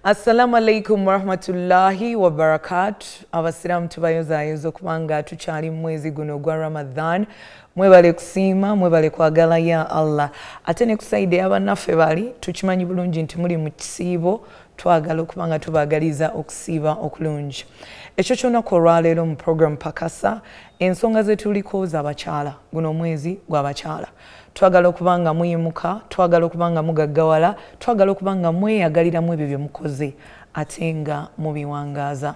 Assalamu alaikum warahmatullahi wabarakatu. Abasiraamu tubayozaayoza okubanga tukyali mu mwezi guno ogwa Ramadhan. Mwebale kusiima, mwebale kwagala ya Allah. Ate ne ku side ey'abannaffe bali tukimanyi bulungi nti muli mu kisiibo, twagala okuba nga tubaagaliza okusiiba okulungi. Ekyo ky'olunaku olwaleero mu program Pakasa, ensonga ze tuliko z'abakyala. Guno omwezi gw'abakyala. Twagala okuba nga muyimuka, twagala okuba nga mugaggawala, twagala okuba nga mweyagaliramu ebyo bye mukoze ate nga mubiwangaaza.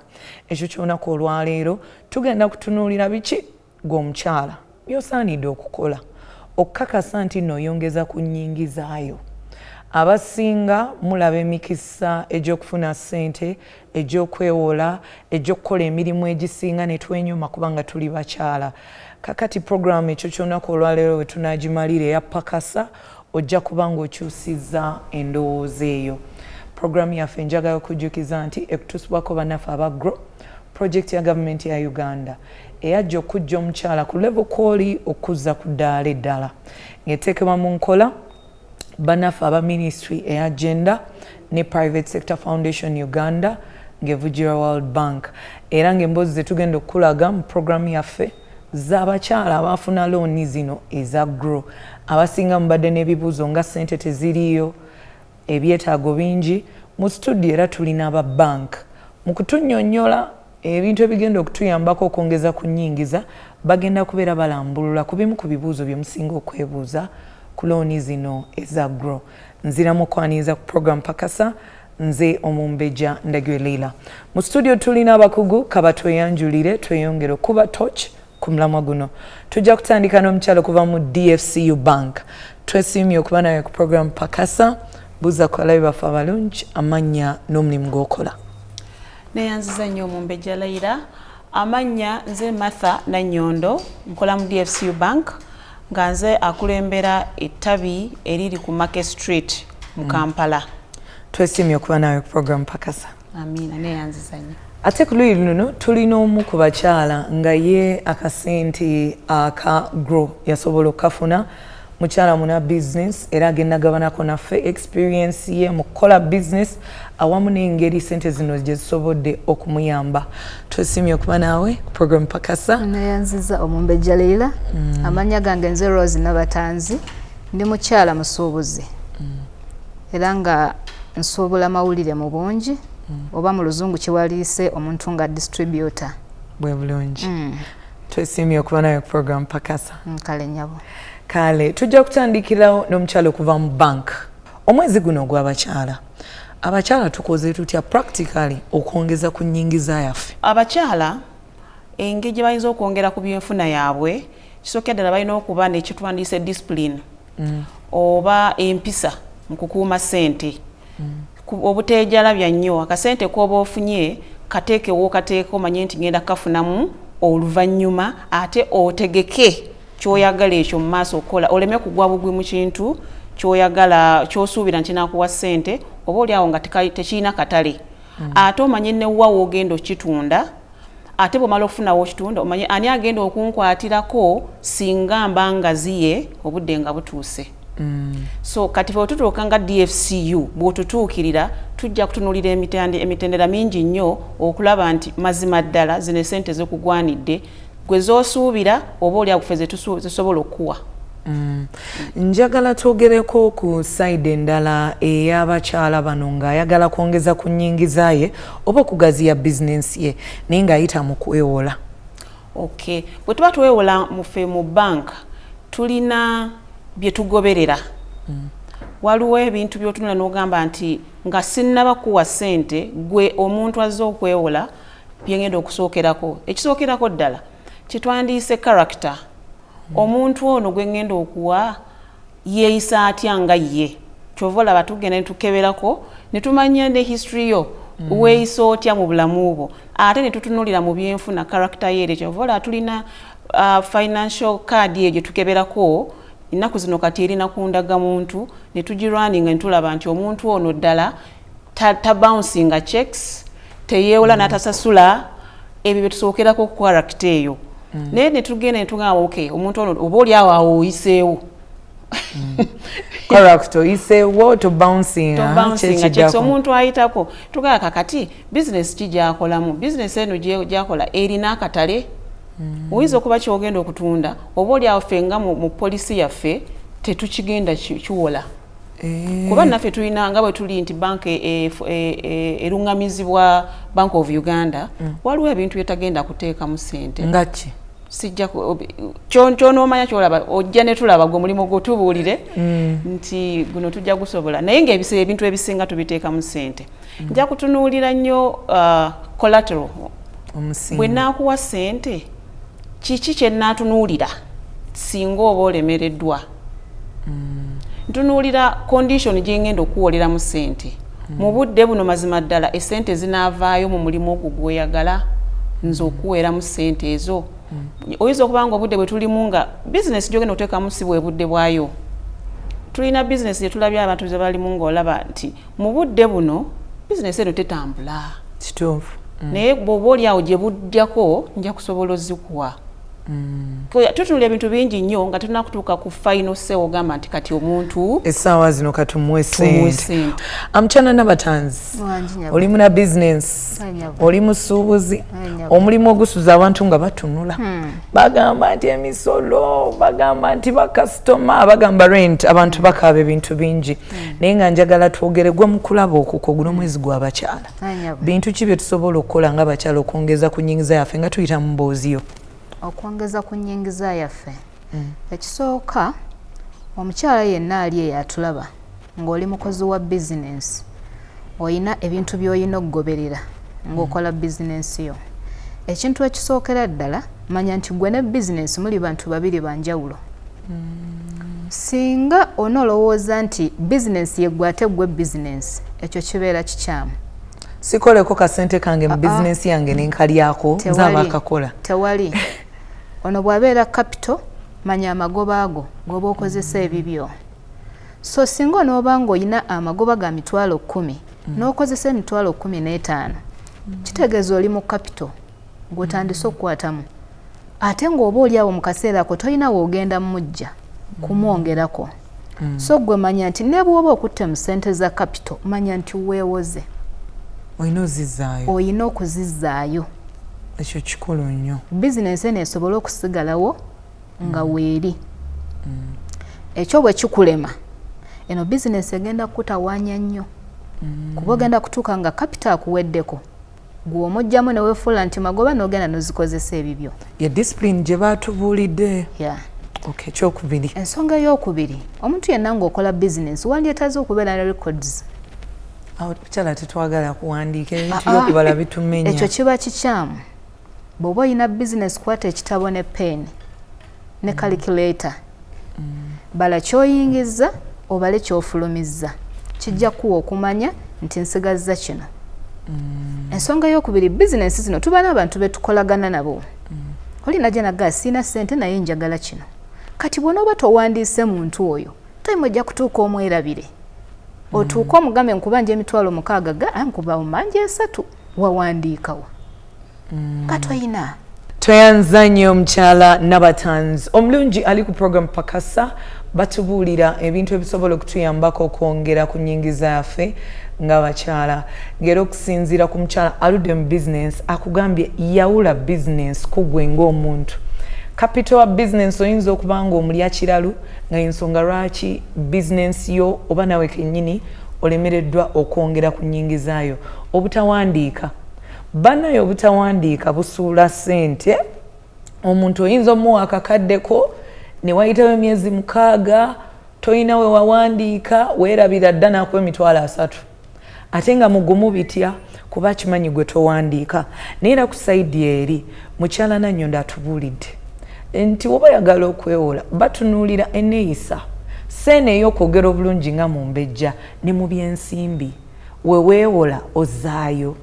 Ekyo ky'olunaku olwaleero tugenda kutunuulira biki gwe omukyala by'osaanidde okukola okukakasa nti nno oyongeza ku nnyingizaayo. Abasinga mulaba emikisa egy'okufuna ssente, egy'okwewola, egy'okukola emirimu egisinga ne twenyoma kubanga tuli bakyala. Kakati program ekyo ky'olunaku olwaleero we tunaagimalira eya Pakasa, ojja kuba ng'okyusizza endowooza eyo. Program yaffe njagala okujjukiza nti ekutuusibwako bannaffe aba GROW, project ya gavumenti ya Uganda eyajja okuggya omukyala ku level kw'oli okuzza ku ddaala eddala, ng'eteekebwa mu nkola bannaffe aba ministry eya gender ne Private Sector Foundation Uganda ng'evujjirwa World Bank. Era ng'emboozi ze tugenda okukulaga mu programu yaffe z'abakyala abaafuna looni zino eza GROW. Abasinga mubadde n'ebibuuzo nga ssente teziriiyo, ebyetaago bingi. Mu studio era tulina aba bank mu kutunnyonnyola ebintu ebigenda okutuyambako okwongeza ku nnyingiza. Bagenda kubeera balambulula ku bimu ku bibuuzo bye musinga okwebuuza ku looni zino eza GROW. Nziramu okwaniriza ku program Pakasa, nze Omumbejja Ndagire Leila. Mu studio tulina abakugu, kaba tweyanjulire tweyongere okuba torch ku mulamwa guno. Tujja kutandika n'omukyala okuva mu DFCU Bank. Twesiimye okuba nawe ku program Pakasa. Buuza ku balabe baffe abalungi amannya n'omulimu gw'okola. Neyanziza nnyo, Omumbejja Laira. Amannya nze Martha Nannyondo, nkola mu DFCU Bank nga nze akulembera ettabi eriri ku Market Street mu Kampala. Twesiimye okuba nawe ku program Pakasa. Amiina, neyanziza nnyo. Ate ku luyi luno tulina omu ku bakyala nga ye akasente aka GROW yasobola okukafuna. Mukyala muna business era agenda gabanako naffe experience ye mu kukola business awamu n'engeri sente zino gye zisobodde okumuyamba. Twesiimye okuba naawe ku program Pakasa. Neyanziza, Omumbejja Leila. Amannya gange nze Rose Nabatanzi, ndi mukyala musuubuzi era nga nsuubula mawulire mu bungi, oba mu Luzungu kiwaliise omuntu nga distributor. Bwe bulungi. Twesiimye okuba nawe ku program Pakasa. Kale nyabo. Kale tujja kutandikirawo n'omukyala okuva mu bank. Omwezi guno ogw'abakyala, abakyala tukoze tutya practically okwongeza ku nnyingiza yaffe? Abakyala engeri gye bayinza okwongera ku byenfuna yaabwe, kisookera ddala balina okuba nekitwandiise discipline oba empisa mu kukuuma ssente. Obuteejalabya nnyo. Akasente k'oba ofunye kateekewo, kateeka, omanye nti ngenda kukafunamu oluvannyuma, ate otegeke kyoyagala ekyo mu maaso okukola, oleme kugwa bugwi mu kintu kyoyagala kyosuubira nti nakuwa ssente, oba oli awo nga tekirina katale. Ate omanye newa woogenda okitunda, ate bwomala okufunawo okitunda omanye ani agenda okunkwatirako singa mba ngaziye obudde nga butuuse. So kati fe wetutuuka nga DFCU, bw'otutuukirira tujja kutunuulira emitendera mingi nnyo okulaba nti mazima ddala zino esente zikugwanidde gwe z'osuubira, oba oli awo ffe zetusobola okukuwa. Njagala twogereko ku side endala ey'abakyala bano ng'ayagala kwongeza ku nnyingiza ye oba okugaziya bizinensi ye, naye ng'ayita mu kwewola. Okay, bwe tuba twewola mufe mu bank tulina bye tugoberera. Waliwo ebintu by'otunula n'ogamba nti nga sinnaba kuwa ssente gwe omuntu azze okwewola, byengenda okusookerako. Ekisookerako ddala kitwandiise character. Omuntu ono gwe ngenda okuwa yeeyisa atya nga ye? Kyova olaba tugenda ne tukeberako ne tumanya ne history yo, weeyisa otya mu bulamu bwo, ate ne tutunulira mu byenfuna character ye ere. Kyova olaba tulina financial card eyo gye tukeberako ennaku zino, kati erina ku ndagamuntu, ne tugirwaninga ne tulaba nti omuntu ono ddala tabouncinga checks, teyeewola n'atasasula. Ebyo bye tusookerako ku character eyo. Naye ne tugenda ne tugamba, okay, omuntu ono oba oli awo awo oyiseewo. Correct, oyiseewo to bouncing. To checks omuntu ayitako tugala kakati business ki gyakolamu, business eno gyakola erina akatale. Oyinza okuba kyogenda okutunda oba oli awo ffe nga mu policy yaffe tetukigenda kiwola. Kuba naffe tulina nga bwe tuli nti banka eruŋŋamizibwa Bank of Uganda, waliwo ebintu byetagenda kuteekamu ssente. Nga ki? Sijja kyonoomanya kyolaba ojja ne tulaba gwe mulimu gwo tubuulire nti guno tujja gusobola, naye ng'ebiseera ebintu ebisinga tubiteekamu ssente. Nja kutunuulira nnyo collateral. Bwe naakuwa ssente, kiki kye naatunuulira singa oba olemereddwa? Ntunuulira condition gye ngenda okuwoleramu ssente mu budde buno. Mazima ddala essente zinaavaayo mu mulimu ogwo gw'oyagala nze okuweeramu ssente ezo? Oyinza okuba nga obudde bwe tulimu nga bizinesi gyogenda okuteekamu si bwe budde bwayo. Tulina bizinesi gye tulabye abantu ze balimu ng'olaba nti mu budde buno bizinesi eno tetambula. Kituufu. Naye bw'oba oli awo gye bujjako nja kusobola ozikuwa. Tutunula ebintu bingi nnyo nga tulina kutuuka ku final say ogamba nti kati omuntu essaawa zino katumuwe tumuwe sente. Ssente. Amukyana Nabatanzi, Wangi nyabo. oli muna bizinesi, Ayi nyabo. oli musuubuzi, Ayi nyabo. omulimu ogusuza abantu nga batunula, bagamba nti emisolo, bagamba nti bakasitoma, bagamba rent, abantu bakaaba ebintu bingi. Naye nga njagala twogere gwe mukulaba okukwo guno mwezi gw'abakyala, Ayi nyabo. bintu ki bye tusobola okukola nga abakyala okwongeza ku nnyingiza yaffe nga tuyita mu mboozi yo? Okwongeza ku nnyingiza yaffe, ekisooka, omukyala yenna ali eyo atulaba ng'oli mukozi wa bizinensi, oyina ebintu by'olina okugoberera ng'okola bizinensi yo. Ekintu ekisookera ddala, manya nti gwe ne bizinensi muli bantu babiri banjawulo. Singa onoolowooza nti bizinensi yeggwe ate gwe bizinensi, ekyo kibeera kikyamu. Sikoleko kasente kange mu bizinensi yange nenkalyako nze Tewali. Abakakola. Tewali. Ono bw'abeera capital, manya amagoba ago g'oba okozesa ebibyo. So singa onooba ng'olina amagoba ga 100,000 n'okozesa 150,000, kitegeeza oli mu capital gw'otandise okukwatamu, ate ng'oba oli awo mu kaseera ako tolina woogenda mujja kumwongerako. So gwe manya nti ne bw'oba okutte mu ssente za capital, manya nti weewoze. Olina ozizaayo. Olina okuzizzaayo. Ekyo kikulu nnyo. Bizinensi eno esobole okusigalawo nga weeri. Ekyo bwe kikulema, eno bizinensi egenda kukutawaanya nnyo, kuba ogenda kutuuka nga capital akuweddeko, gwe omugjamu ne weefuula nti magoba n'ogenda n'ozikozesa ebibyo. Ye discipline gye batubuulidde. Yeah. Okay, ekyokubiri. Ensonga eyokubiri, omuntu yenna ng'okola bizinensi wandyetaaze okubeera ne records. Awo tukyala tetwagala kuwandiika ebintu Ah, ah. byokubala bitumenya. Ekyo kiba kikyamu. Bw'oba olina bizinesi, kwata ekitabo ne peeni ne calculator, bala ky'oyingizza, obale ky'ofulumizza. Kijja kuwa okumanya nti nsigazza kino. Ensonga eyokubiri, bizinesi zino tuba n'abantu betukolagana nabo. Oli najja nagaa, "Siina ssente naye njagala kino." Kati bw'onooba towandiise muntu oyo, time ojja kutuuka omwerabire, otuuke omugambe, "Nkubanja 60,000," ga, "Nkuba omanja 3." Wawandiikawo nga toyina. Tweyanza nnyo omukyala Nabatanzi omulungi ali ku program Pakasa. Batubuulira ebintu ebisobola okutuyambako okwongera ku nnyingiza yaffe ng'abakyala, ng'era okusinziira ku mukyala aludde mu bizinensi, akugambye yawula bizinensi ku gwe ng'omuntu. Capital wa bizinensi oyinza okuba nga omulya kiralu, nga ensonga lwaki bizinensi yo oba nawe kennyini olemereddwa okwongera ku nnyingizaayo. Obutawandiika banaye, obutawandiika busuula ssente. Omuntu oyinza omuwa akakaddeko ne wayitawo emyezi 6, toyina we wawandiika, weerabira dda n'akuwa 30,000, ate nga mugumu bitya kuba akimanyi gwe towandiika. Naye era ku side eri mukyala Nannyondo atubuulidde nti woba oyagala okwewola, batunuulira eneeyisa seena ey'okwogera obulungi nga mumbejja ne mu byensimbi. Weweewola ozaayo,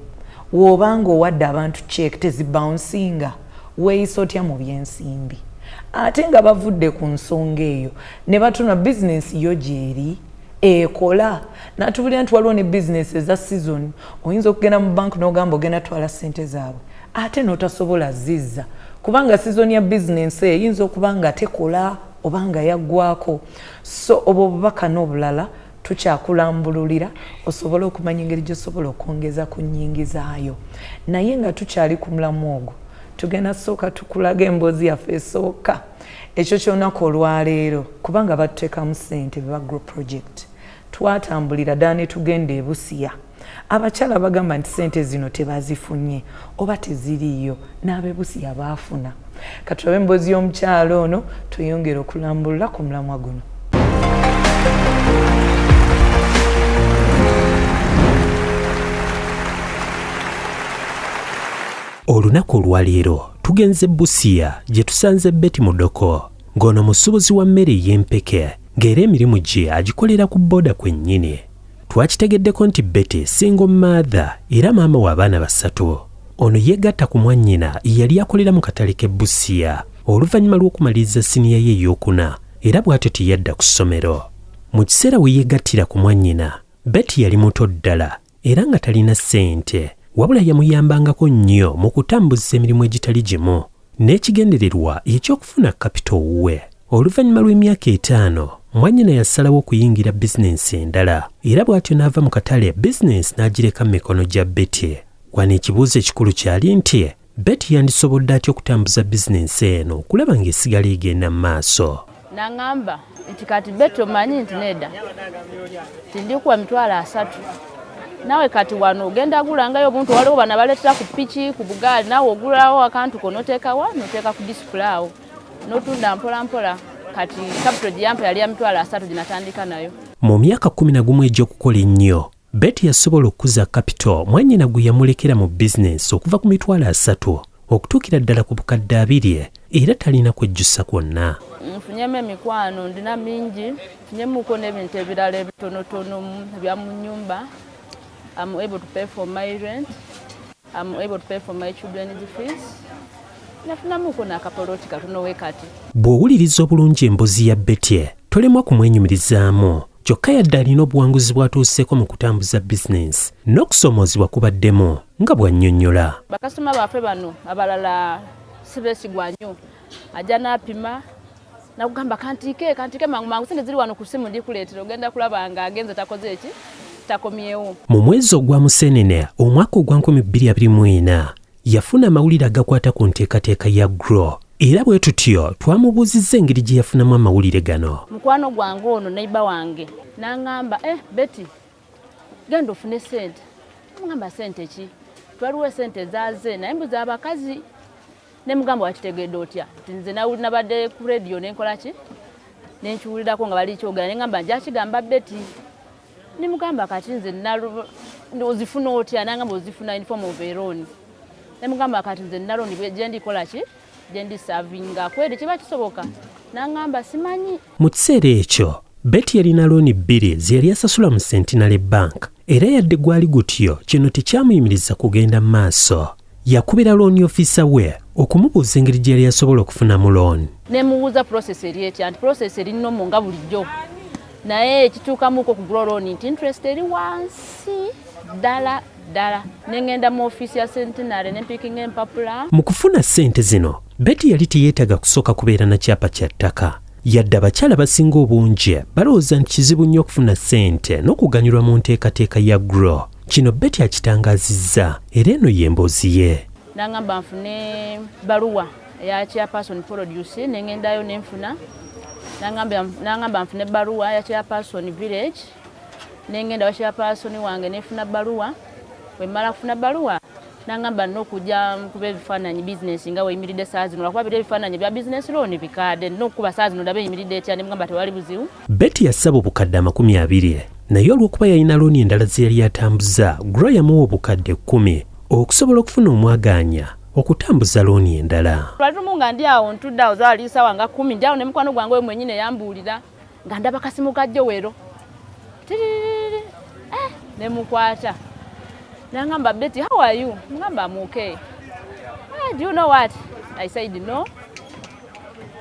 w'obanga owadde abantu check tezibouncing, weeyisa otya mu byensimbi? Ate nga bavudde ku nsonga eyo ne batuna bizinensi yo gyeri ekola, natubulira nti waliwo ne bizinensi eza season. Oyinza okugenda mu bank n'ogamba ogenda twala ssente zaabwe, ate n'otasobola zizza kubanga season ya bizinensi eyo eyinza okuba nga tekola. oba nga yaggwako. So obwo obubaka n'obulala tukyakulambululira osobole okumanya engeri gy'osobola okwongeza ku nnyingizaayo. Naye nga tukyali ku mulamu ogwo, tugenda sooka tukulaga emboozi yaffe esooka ekyo ky'olunaku olwaleero, kubanga batuteekamu ssente beba Grow Project. Twatambulira ddala ne tugenda e Busia. Abakyala bagamba nti ssente zino tebazifunye oba teziriiyo, n'ab'e Busia baafuna. Katulabe emboozi y'omukyala ono tweyongere okulambulula ku mulamwa guno. Olunaku olwaleero tugenze Busia gye tusanze Betty Mudoko ng'ono musuubuzi wa mmere ey'empeke ng'era emirimu gye agikolera ku booda kwennyini. Twakitegeddeko nti Betty single mother era maama w'abaana 3. Ono yeegatta ku mwannyina eyali akolera mu katale k'e Busia oluvannyuma lw'okumaliriza siniya ye ey'okuna era bw'atyo teyadda ku ssomero. Mu kiseera we yeegattira ku mwannyina, Betty yali muto ddala era nga talina ssente, wabula yamuyambangako nnyo mu kutambuza emirimu egitali gimu n'ekigendererwa eky'okufuna kapito owuwe. Oluvannyuma lw'emyaka 5, mwannyina yasalawo okuyingira bizinensi endala era bw'atyo n'ava mu katale bizinensi n'agireka mu mikono gya Betty. Wano ekibuuzo ekikulu kyali nti Betty yandisobodde atya okutambuza bizinensi eno okulaba ng'esigala egenda mu maaso. N'aŋŋamba nti kati Betty omanyi nti nedda tindikuwa 30,000 naawe kati wano ogenda gulangayo obuntu, waliwo bano abaleetera ku piki ku bugaali, naawe ogulawo akantu ko n'oteekawa n'oteeka ku display awo n'otunda mpola mpola. Kati capital gye yampa yali ya 30,000 gye natandika nayo. Mu myaka 11 egy'okukola ennyo, Betty yasobola okukuza kapito mwannyina gwe yamulekera mu bizinensi okuva ku 30,000 okutuukira ddala ku 200,000 era talina kwejjusa kwonna. Nfunyemu emikwano ndina mingi, nfunyemuko n'ebintu ebirala ebitonotono ebya mu nnyumba. I'm able to pay for my rent, I'm able to pay for my children's fees. Nafunamuko n'akapoloti katono we kati. Bw'owuliriza obulungi emboozi ya Betty, tolemwa kumwenyumirizaamu. Kyokka yadde alina obuwanguzi bw'atuuseeko mu kutambuza bizinensi n'okusoomoozebwa kubaddemu nga bw'annyonnyola. Bakasitoma baffe bano abalala si beesigwa nnyo, ajja n'apima nakugamba kantiike kantiike mangu mangu, sente ziri wano ku ssimu ndikuleetera, ogenda kulaba nga agenze takoze eki takomyewo. Mu mwezi ogwa Musenene omwaka ogwa 2024 yafuna amawulire agakwata ku nteekateeka ya Grow era bwe tutyo twamubuuzizza engeri gye yafunamu amawulire gano. Mukwano gwange ono neighbor wange n'aŋŋamba Betty genda ofune ssente. Mugamba ssente ki? Twaliwo ssente ezaaze naye mbuza abakazi. Ne mugamba wakitegedde otya? Nti nze nabadde ku radio ne nkola ki? Ne nkiwulirako nga bali kyogera ne ngamba nja kigamba Betty. Ne mugamba kati nze ozifuna otya? N'angamba ozifuna in form of a loan. Ne mugamba kati nze nina loan gye ndikola ki? Gye ndi savinga kweri kiba kisoboka? N'angamba simanyi. Mu kiseera ekyo Betty yalina looni 2 ze yali asasula mu Centenary Bank era yadde gwali gutyo kino tekyamuyimiriza kugenda mu maaso. Yakubira looni ofiisa we okumubuuza engeri gye yali asobola okufunamu looni. Ne mubuuza process eri etya, nti process eri nnomo nga bulijjo naye ekituukamuko ku Grow loan nti interest eri wansi ddala ddala. Ne ngenda mu ofiisi ya Centenary ne mpiikinga empapula. Mu kufuna ssente zino Betty yali teyeetaaga kusooka kubeera na kyapa kya ttaka. Yadde abakyala basinga obungi balowooza nti kizibu nnyo okufuna ssente n'okuganyulwa mu nteekateeka ya Grow. Kino Betty akitangaazizza era eno y'emboozi ye. N'angamba nfune bbaluwa eya chairperson produce ne ngendayo ne nfuna. N'angamba nfune bbaluwa ya chairperson village ne ngenda wa chairperson wange ne nfuna bbaluwa. Bwe mmala kufuna bbaluwa n'angamba nina okujja nkuba ebifaananyi bizinensi nga weeyimiridde ssaawa zino, lwakuba biri ebifaananyi bya bizinensi loan bikaadde nina okukuba ssaawa zino ndabe eyimiridde etya. Ne mugamba tewali buzibu. Betty yasaba obukadde 20 naye olw'okuba yalina looni endala ze yali atambuza, Grow yamuwa obukadde 10 okusobola okufuna omwagaanya okutambuza looni endala. Lwali lumu nga ndi awo ntudde awo zaali ssaawa nga 10 ndi awo ne mukwano gwange oyo mwennyini eyambuulira nga ndaba kasimu ka Joel. Tiririri, ne mukwata. N'angamba Betty, how are you? Ngamba I'm okay. Do you know what? I said no.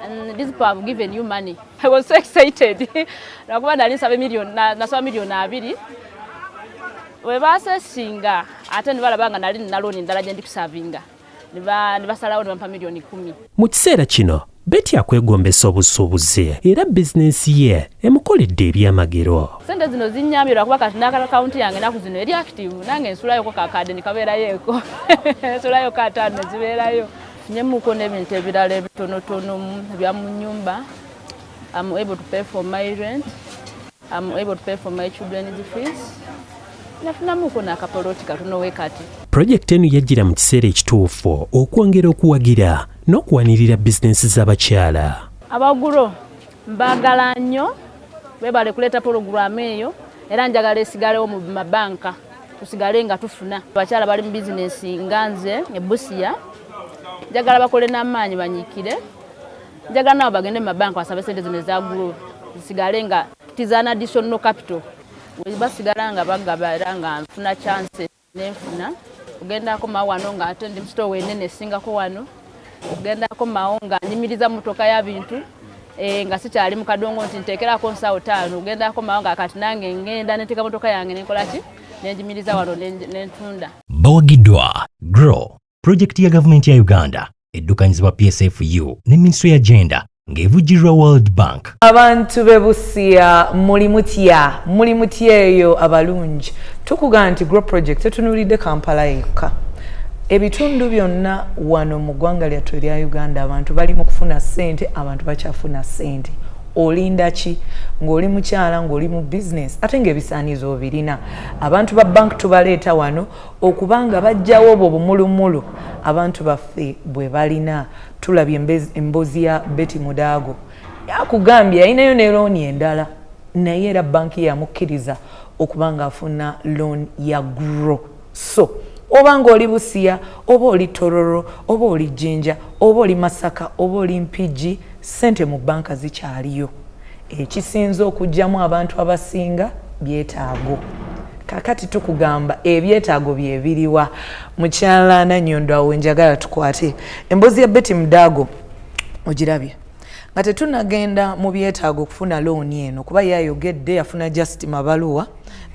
And these people have given you money. I was so excited. Lwakuba nali nsaba million, nasaba 2 million. Bwe baasesinga ate ne balaba nga nali nina looni endala gye ndi kusavinga. Ne basalawo ne bampa 10 million. Mu kiseera kino Betty akwegombesa obusuubuzi era bizinensi ye emukoledde ebyamagero. Sente zino zinnyambye lwakuba kati n'akawunti yange ennaku zino eri active, nange nsulayoko kakadde ne kabeerayo, nsulayo kataano ne zibeerayo. Nfunyemuko n'ebintu ebirala ebitonotono ebya mu nnyumba. I'm able to pay for my rent. I'm able to pay for my children's fees. Nafunamuko n'akapoloti katono we kati. Pulojekiti eno yajjira mu kiseera ekituufu okwongera okuwagira n'okuwanirira bizinensi z'abakyala. Aba Grow mbaagala nnyo, webale kuleeta porogulaamu eyo, era njagala esigalewo mu mabanka, tusigale nga tufuna. Abakyala bali mu bizinensi nga nze e Busia, njagala bakole n'amaanyi banyiikire. Njagala nabo bagende mu mabanka basabe sente zino eza Grow zisigale nga tizaana additional capital. Bwe basigala nga bagaba era nga nfuna chance nenfuna ogendako mawo wano nga ate ndi musitowa enene esingako wano, ogendako mawo nga nyimiriza motoka ya bintu, nga sikyali mu kadongo nti nteekerako nsawo 5, ogendako mawo nga kati nange ngenda neteeka motoka yange nenkola ki, nenjimiriza wano nentunda. Bawagiddwa Grow, pulojekiti ya gavumenti ya Uganda eddukanyizibwa PSFU ne Ministry ya Gender ng'evujjirirwa World Bank. Abantu b'e Busia muli mutya, muli mutya eyo abalungi. Tukugamba nti Grow Project tetunuulidde Kampala yekka. Ebitundu byonna wano mu ggwanga lyattu erya Uganda abantu bali mu kufuna ssente, abantu bakyafuna ssente. Olinda ki ng'oli mukyala, ng'oli mu business ate ng'ebisaanizo obirina? Abantu ba bank tubaleeta wano okubanga bajjawo obwo obumulumulu abantu baffe bwe balina. Tulabye emboozi ya Betty Mudaago, yakugambye yalinayo ne looni endala, naye era banki yamukkiriza okuba ng'afuna loan ya Grow. So oba ng'oli Busia, oba oli Tororo, oba oli Jinja, oba oli Masaka, oba oli Mpigi, ssente mu banka zikyaliyo. Ekisinze okuggyamu abantu abasinga byetaago. Kakati tukugamba ebyetaago bye biriwa? Mukyala Nannyondo, awo njagala tukwate emboozi ya Betty Mudaago ogirabye nga tetunagenda mu byetaago okufuna looni eno, kuba ye ayogedde yafuna just mabaluwa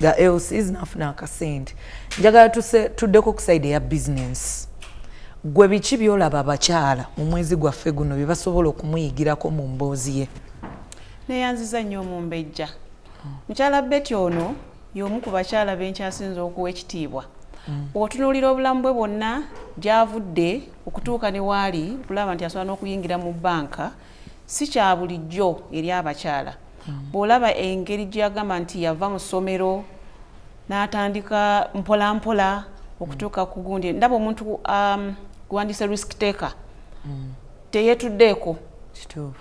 ga LCs n'afuna akasente. Njagala tuddeko ku side eya business. Gwe biki byolaba abakyala mu mwezi gwaffe guno bye basobola okumuyigirako mu mboozi ye? Neyanziza nnyo omumbejja. Mukyala Betty ono y'omu ku bakyala benkyasinza okuwa ekitiibwa. Bw'otunuulira obulamu bwe bwonna gy'avudde okutuuka ne waali, okulaba nti asobola n'okuyingira mu bbanka si kya bulijjo eri abakyala. Bw'olaba engeri gye yagamba nti yava mu ssomero n'atandika mpola mpola okutuuka ku gundi, ndaba omuntu guwandiise risk taker, teyetuddeeko,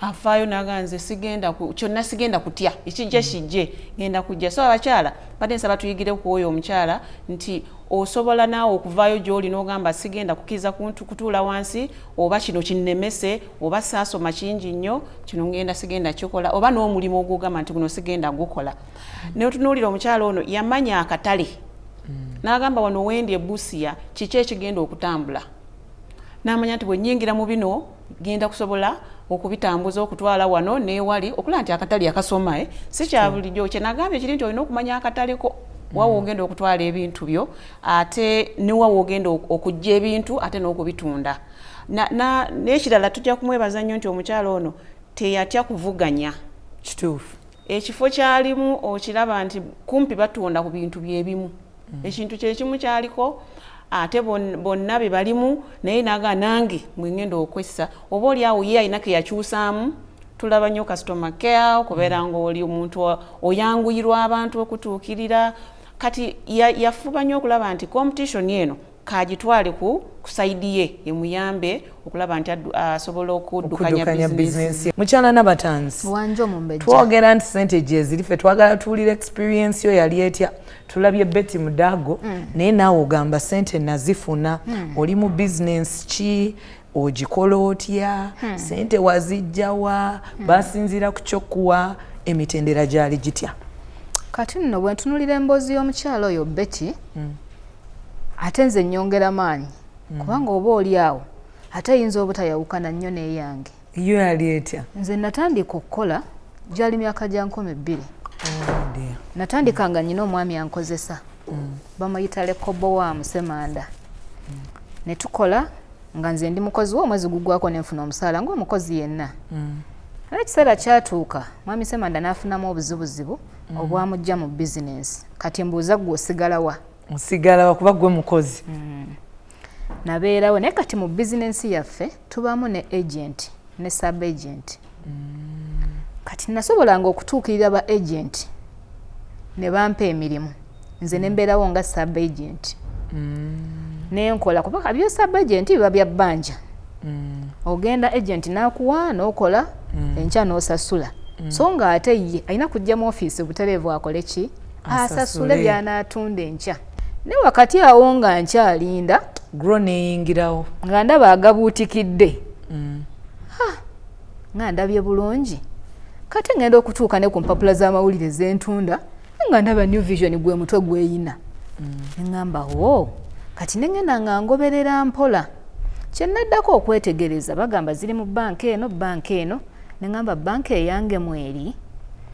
afaayo naga nze sigenda kyonna, sigenda kutya, ekijja kijje, ngenda kujja. So abakyala badde nsaba tuyigire ku oyo omukyala nti osobola naawe okuvaayo gy'oli n'ogamba sigenda kukkiriza kutuula wansi, oba kino kinnemese, oba saasoma kingi nnyo, kino ngenda sigenda kikola, oba n'omulimu ogwogamba nti guno sigenda gukola. Naye otunuulira omukyala ono yamanya akatale n'agamba wano wendi e Busia kiki ekigenda okutambula, n'amanya nti bwe nnyingira mu bino genda kusobola okubitambuza okutwala wano newali, okulaba nti akatale akasoma si kya bulijjo. Kye nagambye kiri nti olina okumanya akataleko wawa ogenda okutwala ebintu byo, ate newawa ogenda okujja ebintu ate n'okubitunda. N'ekirala tujja kumwebaza nnyo nti omukyala ono teyatya kuvuganya. Kituufu. Ekifo kyalimu okiraba nti kumpi batunda ku bintu byebimu, ekintu kyekimu kyaliko, ate bonna be balimu, naye naga nange mwengenda okwessa. Oba oli awo ye alina ke yakyusaamu. Tulaba nnyo customer care, okubeera ng'oli omuntu oyanguyirwa abantu okutuukirira. Kati yafuba nnyo okulaba nti competition eno kagitwale ku side ye emuyambe okulaba nti asobola okuddukanya bizinensi. Mukyala Nabatanzi, wanje omumbejja, twogera nti sente gyeziri, ffe twagala tuwulira experience yo yali etya. Tulabye Betty Mudago, naye naawe ogamba sente nazifuna. Oli mu bizinensi ki? Ogikola otya? Sente wazijjawa? Basinziira ku kyokkuwa? Emitendera gyali gitya? Kati nno bwe ntunulira emboozi y'omukyala oyo Betty, ate nze nnyongera maanyi, kubanga oba oli awo ate eyinza obutayawukana nnyo n'eyange. Yo yali etya? Nze natandika okukola gyali myaka gya 2000. Natandika nga nnyina omwami ankozesa, bamuyita Lekobowa Musemanda, ne tukola. Nga nze ndi mukozi we, omwezi gugwako nenfuna omusaala ng'omukozi yenna. Naye ekiseera kyatuuka, Mwami Semanda n'afunamu obuzibuzibu obwamujja mu bizinensi. Kati mbuuza, ggwe osigala wa? Osigala wakuba gwe mukozi. Nabeerawo, naye kati mu bizinensi yaffe tubaamu ne agent ne sub agent. Kati nasobolanga okutuukirira ba agent ne bampa emirimu, nze ne mbeerawo nga sub agent nenkola, kuba byo sub agent biba bya bbanja. Ogenda, agent n'akuwa n'okola, enkya n'osasula. So nga ate ye alina kujja mu ofiisi butereevu akole ki? Asasule Asasule. by'anaatunda enkya. Naye wakati awo nga nkyalinda, Grow neyingirawo. Nga ndaba agabuutikidde, nga ndabye bulungi. Kati ngenda okutuuka ne ku mpapula z'amawulire z'entunda, nga ndaba New Vision gwe mutwe gweyina. Neŋŋamba wo kati neŋŋenda nga ngoberera mpola. Kye naddako okwetegereza, bagamba ziri mu banka eno, banka eno. Neŋŋamba banka eyange mweri?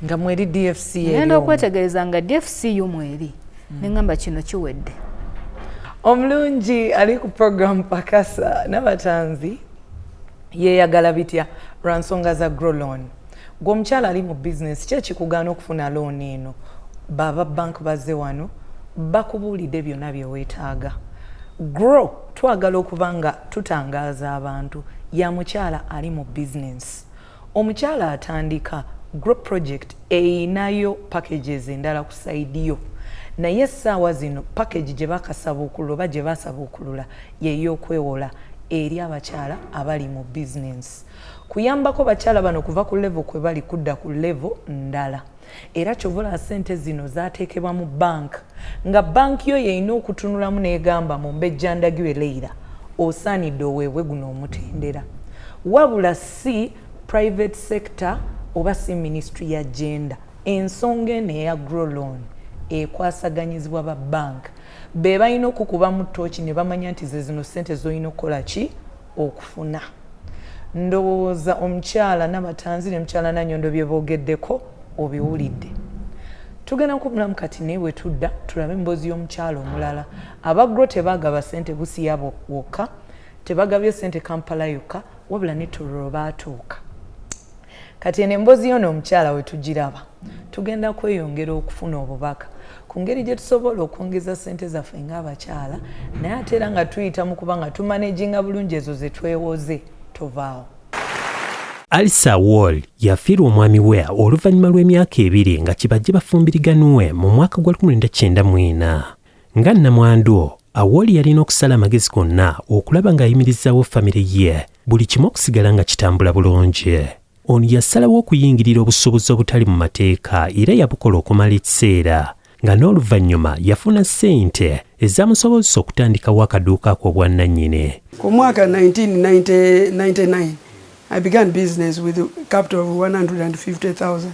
Nga mweri DFC. Ngenda eri omwo. Okwetegereza nga DFCU mweri. Neŋŋamba kino kiwedde. Omulungi ali ku program Pakasa n'Abatanzi yeeyagala bitya lwa nsonga za Grow loan. Gwe omukyala ali mu bizinesi, ki ekikugaana okufuna loan eno? Baba bank bazze wano bakubuulidde byonna bye weetaaga. Grow twagala okuba nga tutangaaza abantu ya mukyala ali mu bizinesi, omukyala atandika. Grow project eyinayo packages endala ku side yo, naye essaawa zino package gye bakasabuukulula oba gye basabuukulula yey'okwewola eri abakyala abali mu bizinesi, kuyambako bakyala bano kuva ku level kwe bali kudda ku level ndala. Era kyova sente zino zateekebwa mu bank, nga bank yo yeyina okutunulamu n'egamba, "Mumbejja Ndagiwe Leira osaanidde oweebwe guno omutendera." Wabula si private sector oba si ministry ya gender. Ensonga eno eya Grow loan ekwasaganyizibwa ba bank, be balina okukubamu tooki ne bamanya nti ze zino sente z'olina okukola ki okufuna. Ndowooza omukyala Nabatanzi ne mukyala Nanyondo bye boogeddeko obiwulidde. Tugenda kubulamu kati, naye bwe tudda tulabe emboozi y'omukyala omulala. Aba Grow tebagaba sente Busiya wokka, tebagabye sente Kampala yokka, wabula ne Tororo baatuuka. Kati eno emboozi yono omukyala we tugiraba, tugenda kweyongera okufuna obubaka ku ngeri gye tusobola okwongeza sente zaffe ng'abakyala, naye ate era nga tuyita mu kuba nga tumanaginga bulungi ezo ze twewoze. Tovaawo. Alisa Wall yafiirwa omwami we oluvannyuma lw'emyaka 2 nga kibajje bafumbiriganwe mu mwaka gwa 1994. Nga nnamwandu, Awol yalina okusala amagezi gonna okulaba ng'ayimirizaawo famire ye, buli kimu okusigala nga kitambula bulungi. Ono yasalawo okuyingirira obusuubuzi obutali mu mateeka era yabukola okumala ekiseera, nga n'oluvannyuma yafuna ssente ezamusobozesa okutandikawo akaduuka ak'obwannannyini. Ku mwaka 1999 I began business with a capital of 150,000.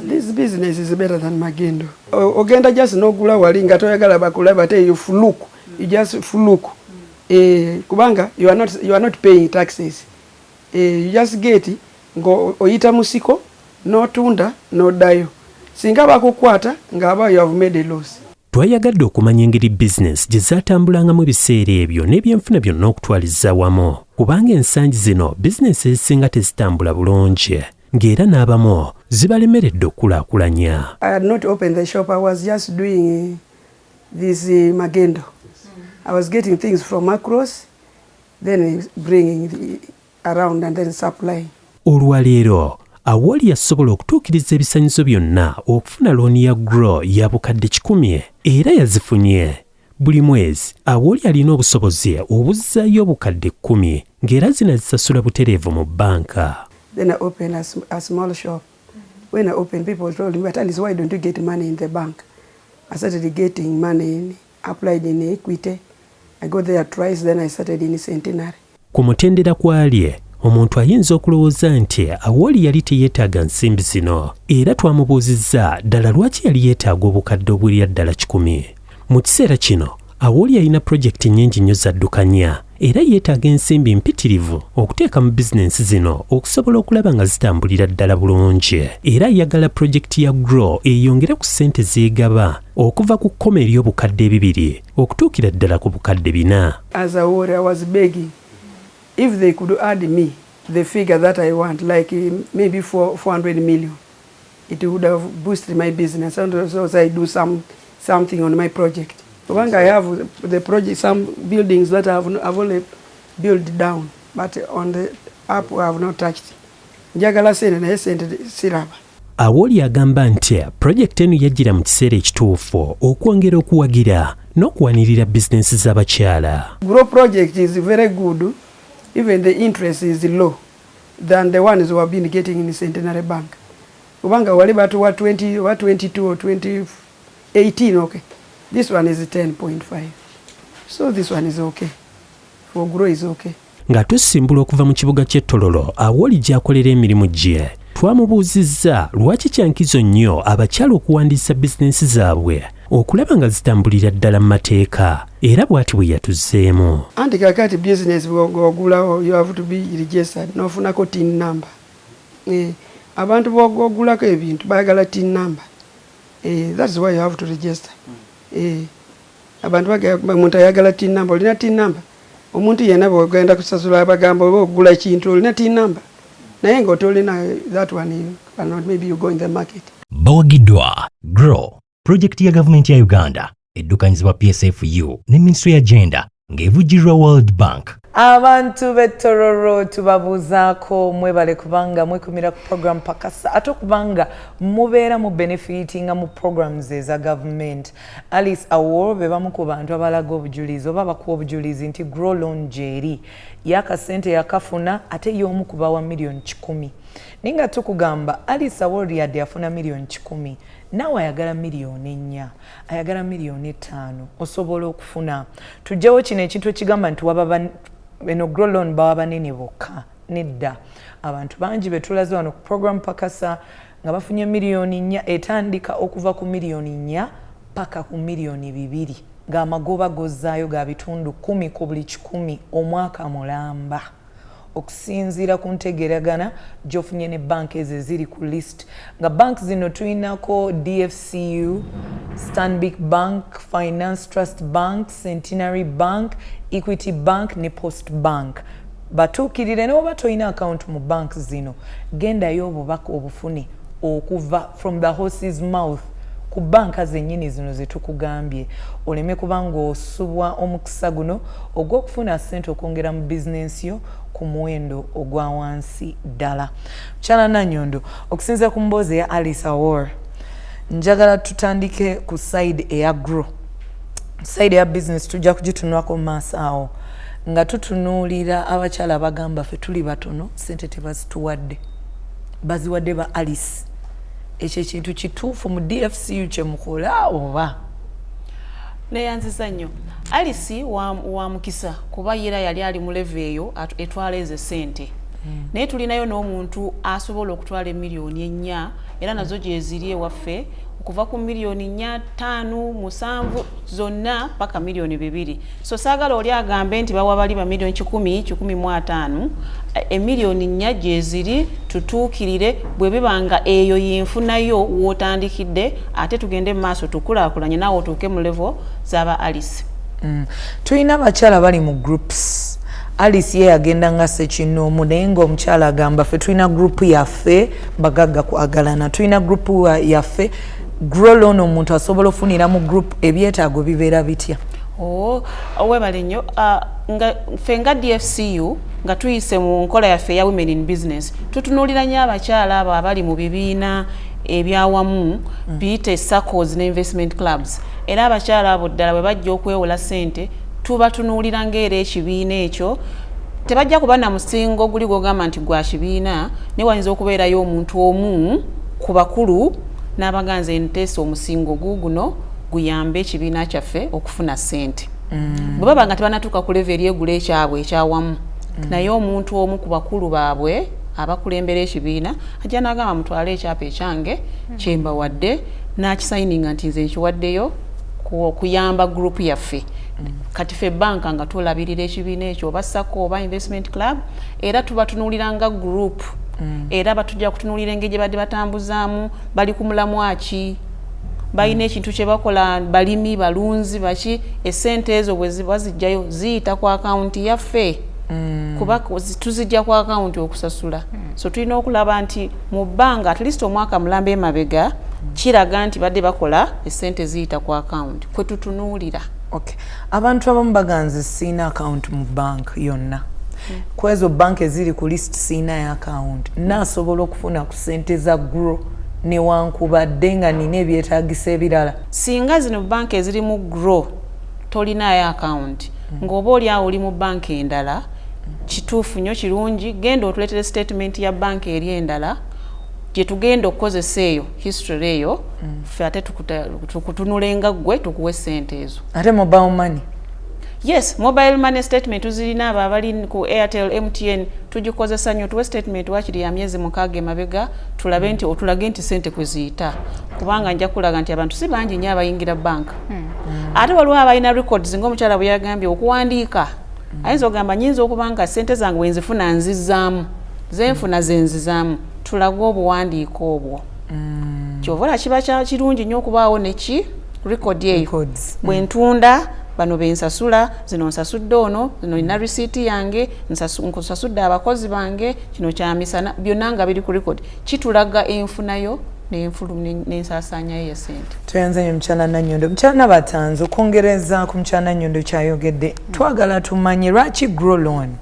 This business is better than magendo. Ogenda just nogula wali nga toyagala bakulaba, ate you fluke. You just fluke. Kubanga you are not paying taxes. You just get ngo oyita musiko n'otunda n'oddayo. Singa bakukwata ng'aba you have made a loss. Twayagadde okumanya engeri bizinensi gye zaatambulangamu ebiseera ebyo n'ebyenfuna byonna okutwaliza wamu, kubanga ensangi zino bizinensi ezisinga tezitambula bulungi, ng'era n'abamu zibalemeredde okukulaakulanya. I had not opened the shop. I was just doing this magendo. I was getting things from across, then bringing around and then supplying. Olwaleero Awoli yasobola okutuukiriza ebisanyizo byonna okufuna looni ya Grow ya 100,000, era yazifunye. Buli mwezi Awoli alina obusobozi obuzzaayo 10,000, ng'era zino azisasula butereevu mu bbanka. Then I opened a small shop. When I opened, people told me, "But Alice, why don't you get money in the bank?" I started getting money, applied in Equity. I got there twice, then I started in Centenary. Ku mutendera kwali omuntu ayinza okulowooza nti Awoli yali teyeetaaga nsimbi zino, era twamubuuzizza ddala lwaki yali yeetaaga obukadde obwirya ddala 100. Mu kiseera kino Awoli alina pulojekiti nnyingi nnyo z'addukanya, era yeetaaga ensimbi mpitirivu okuteeka mu bizinensi zino okusobola okulaba nga zitambulira ddala bulungi. Era ayagala pulojekiti ya Grow eyongere ku ssente zeegaba okuva ku kkoma ery'obukadde 2 okutuukira ddala ku 4,000. As a warrior, I was begging. If they could add me the figure that I want, like maybe 400 million, it would have boosted my business, and also I do something on my project. Kubanga I have the project, some buildings that I've only built down, but on the up I have not touched. Njagala sente, naye sente siraba. Awori agamba nti pulojekiti eno yajjira mu kiseera ekituufu okwongera okuwagira n'okuwanirira bizinensi z'abakyala. Grow project is very good, even the interest is low than the ones who have been getting in Centenary Bank. Kubanga wali batuwa 20 wa 22 or 20, 18, okay. This one is 10.5. So this one is okay. For Grow is okay. Nga tusimbula okuva mu kibuga ky'e Tororo Awori gy'akolera emirimu gye, twamubuuzizza lwaki kyankizo nnyo abakyala okuwandiisa bizinensi zaabwe okulaba nga zitambulira ddala mu mateeka, era bw'ati bwe yatuzzeemu. Anti kakati business bw'ogulawo, you have to be registered, n'ofunako TIN number. Abantu bw'ogulako ebintu baagala TIN number. That's why you have to register. Abantu omuntu ayagala TIN number, olina TIN number. Omuntu yenna bw'ogenda kusasula bagamba oba ogula ekintu olina TIN number. Naye ng'otolina that one, you cannot, maybe you go in the market. Bawagiddwa Grow, pulojekiti ya gavumenti ya Uganda eddukanyizibwa PSFU ne Minisitule ya Gender ng'evujjirirwa World Bank. Abantu b'e Tororo tubabuuzaako, mwebale kubanga mwekumira ku program Pakasa, ate okubanga mubeera mu benefitinga mu programs eza gavumenti. Alice Awor be bamu ku bantu abalaga obujulizi oba bakuwa obujulizi nti Grow loan gyeri yakasente yakafuna, ate y'omu kubawa 100,000,000. Naye nga tukugamba Alice Awor yadde afuna 100,000,000, naawe ayagala 4 million, ayagala 5 million, osobola okufuna. Tujjawo kino ekintu ekigamba nti waba eno Grow loan bawa banene bokka. Nedda, abantu bangi betulaze wano ku program Pakasa nga bafunye 4 million, etandika okuva ku 4 million paka ku 2 million, ng'amagoba gozaayo ga 10% ku buli 100 omwaka mulamba, okusinziira ku ntegeragana gy'ofunye ne banka ezo eziri ku list. Nga bank zino tulinako DFCU, Stanbic Bank, Finance Trust Bank, Centenary Bank, Equity Bank ne Post Bank. Batuukirire n'oba tolina akawunti mu bank zino, gendayo obubaka obufune okuva from the horse's mouth ku banka zennyini zino zetukugambye, oleme kuba ng'osubwa omukisa guno ogw'okufuna ssente okwongera mu bizinensi yo ku muwendo ogwa wansi ddala. Mukyala Nanyondo, okusinziira ku mboozi eya Alice Awor, njagala tutandike ku side eya Grow. Side eya business tujja kugitunulako mu maaso awo, nga tutunuulira abakyala abagamba ffe tuli batono, sente tebazituwadde, baziwadde ba Alice. Ekyo ekintu kituufu mu DFCU kyemukola oba? Neyanziza nnyo. Alice wa mukisa kuba yera yali ali mu level eyo etwala ezo sente. Naye tulinayo n'omuntu asobola okutwala 4 million, era nazo gyeziri ewaffe, okuva ku 4 million, 5, 7 zonna paka 2 million. So saagala oli agambe nti bawa bali ba 100,000, 150. 4 million gyeziri, tutuukirire bwe biba nga eyo yenfunayo w'otandikidde, ate tugende mu maaso tukulaakulanye naawe otuuke mu level z'aba Alice. Tulina abakyala bali mu groups. Alice ye yagenda nga sekinoomu, naye ngaomukyala agamba ffe tulina group yaffe bagagga kwagalana, tulina group yaffe. Grow loan omuntu asobola ofunira mu group, ebyetaago bibeera bitya? Oh, webale nnyo. Nga ffe nga DFCU, nga tuyise mu nkola yaffe eya Women in Business, tutunuulira nnyo abakyala abo abali mu bibiina ebyawamu, biyite SACCOs ne investment clubs. Era abakyala abo ddala bwe bajja okwewola ssente, tubatunuulira ng'era ekibiina ekyo. Tebajja kuba na musingo guli gwogamba nti gwa kibiina, naye wayinza okubeerayo omuntu omu ku bakulu n'abaganza enteesa omusingo guguno guyambe ekibiina kyaffe okufuna ssente. Bwe baba nga tebanatuuka ku level eryegula ekyabwe ekyawamu, naye omuntu omu ku bakulu baabwe abakulembera ekibiina ajja n'agamba mutwale ekyapa ekyange kyembawadde, n'akisayininga nti nze nkiwaddeyo kuyamba group yaffe. Kati ffe banka nga tulabirira ekibiina ekyo oba SACCO oba investment club, era tubatunuulira nga group. Era batujja kutunuulira engeri gye badde batambuzaamu, bali ku mulamwa ki, balina ekintu kye bakola, balimi, balunzi, baki. Esente ezo bwe ziba zijjayo ziyita ku akawunti yaffe. Kuba tuzijja ku akawunti okusasula. So tulina okulaba nti mu bbanga at least omwaka mulamba emabega kiraga nti badde bakola, esente ziyita ku akawunti kwe tutunuulira. Okay. Abantu abamu baganze siina account mu bank yonna. Kwezo bank eziri ku list siina ya account. Naasobola okufuna ku ssente za Grow newankubadde nga nina ebyetaagisa ebirala? Singa zino banka ezirimu Grow tolinayo akawunti, ng'oba oli awo oli mu banka endala, kituufu nnyo, kirungi, genda otuleetere statement ya banka eri endala gye tugenda okukozesa eyo history eyo, ffe ate tukutunulenga ggwe tukuwe sente ezo. Ate mobile money? Yes, mobile money statement tuzirina. Abo abali ku Airtel, MTN, tugikozesa nnyo. Tuwe statement wakiri ya myezi 6 emabega, tulabe nti otulage nti sente kwe ziyita, kubanga nja kulaga nti abantu si bangi nnyo abayingira banka. Ate waliwo abalina records, ng'omukyala bwe yagambye okuwandiika. Ayinza okugamba, nyinza okuba nga sente zange wenzifuna nzizaamu, zenfuna zenzizaamu. Tulage obuwandiiko obwo. Kyova olaba kiba kya kirungi nnyo okubaawo neki record eyo. Records. Bwe ntunda, bano bensasula, zino nsasudde ono, zino nina risiiti yange, nkusasudde abakozi bange, kino kyamisana, byonna nga biri ku record, kitulaga enfunayo n'ensaasaanyayo ya sente. Tweyanze nnyo, mukyala Nannyondo. Mukyala Nabatanzi, okwongereza ku mukyala Nannyondo kyayogedde, twagala tumanye lwaki Grow loan,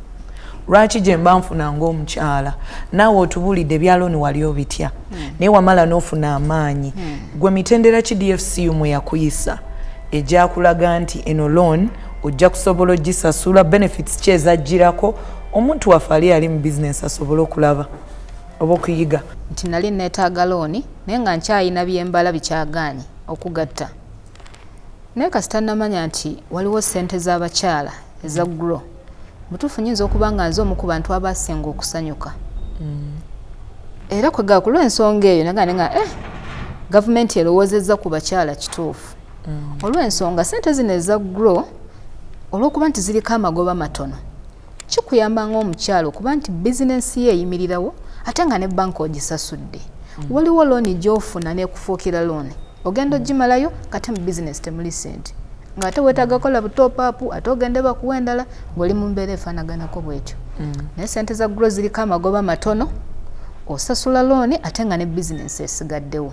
lwaki gye mba nfuna ng'omukyala. Naawe otubuulidde ebya looni wali obitya, naye wamala n'ofuna amaanyi. Gwe mitendera ki DFCU mwe yakuyisa ejakulaga nti eno loan ojja kusobola ogisasula? Benefits ki ezajjirako omuntu waffe ali ali mu bizinesi asobole okulaba oba okuyiga? Nti nali neetaaga looni, naye nga nkyayina byembala bikyagaanye okugatta, naye kasita namanya nti waliwo ssente z'abakyala eza Grow, butuufu nyinza okuba nga nze omu ku bantu abasinga okusanyuka. Era kwegala ku lw'ensonga eyo nagaa nga gavumenti erowoozezza ku bakyala kituufu, olw'ensonga sente zino eza Grow, olw'okuba nti ziriko amagoba matono, kikuyamba ng'omukyala okuba nti bizinensi ye eyimirirawo ate nga ne banka ogisasudde. Waliwo looni gy'ofuna n'ekufuukira looni, ogenda ogimalayo kate mu bizinesi temuli sente, ng'ate weetaaga kola bu top up, ate ogende bakuwa endala ng'oli mu mbeera efaanaganako bwetyo. Naye sente za Grow ziriko amagoba matono, osasula looni ate nga ne bizinensi esigaddewo.